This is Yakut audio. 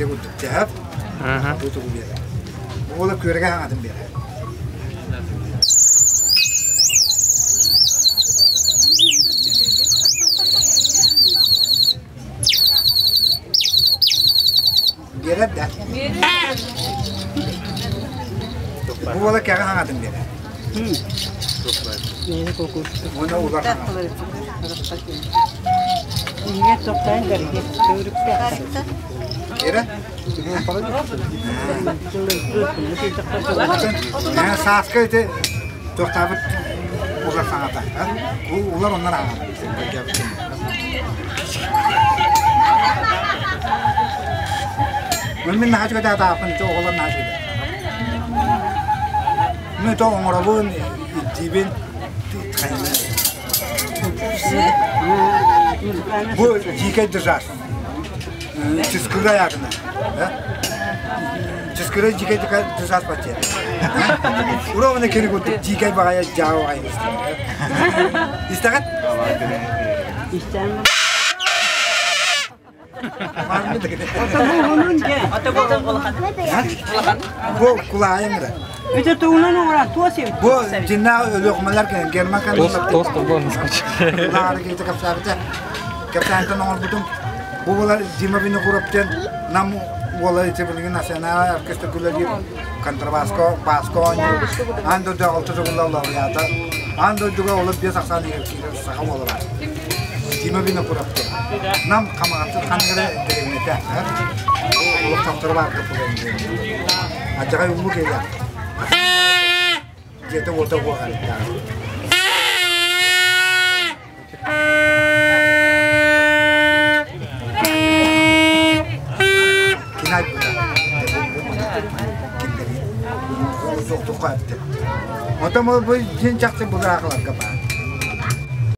Ити курдук тэһэр. Бу тугу биэрэр. Бу буола күөрэгэ хаҥатын биэрэр. Биэрэр да? Бу буола кэҕэ хаҥатын биэрэр. Уонна улар хаҥатын. Ира? Сааска ити туохтаабыт улар саҥата. Улар оннор аҥата. Мин наһаа үчүгэй атааппын ити оҕолор наһаа үчүгэй. Мин то оҥоробун, ирдиибин, Бу дикий дыжаш. Чыскыра ягына. Чыскыра дикий дыжаш патия. Уровня кини курдук дикий баҕайа дьаа баҕайы Истэҕит? Бу кулаайын эрэ. Это туунан оҥорон туос эбит. Бу дьиннээх өлүөхүмэлэр Герман Тост буолан Лаары киһитэ кэпсээбитэ. Кэпсээнтэн оҥорбутум. Бу буолар Дима Винокуров диэн Нам уола ити билигин национальнай оркестр үлэлиир контрабаско, баско оонньуур. Аан дойду алта төгүллэ лауреата. Аан дойдуга олус биэс ахсаан иһэр киирэр саха уола баар. Дима Винокуров диэн. Нам Хамаҕатта ханыгара дэриэбинэтэ. Олохтоохторо баар курдук. Адьаҕай улуу киһи. Дьиэтэ уота уоҕардаах. Кини айбыта. Кинилэри. Туохтук эптэ. Оттон бу дьин чахчы былыраахыларга баар.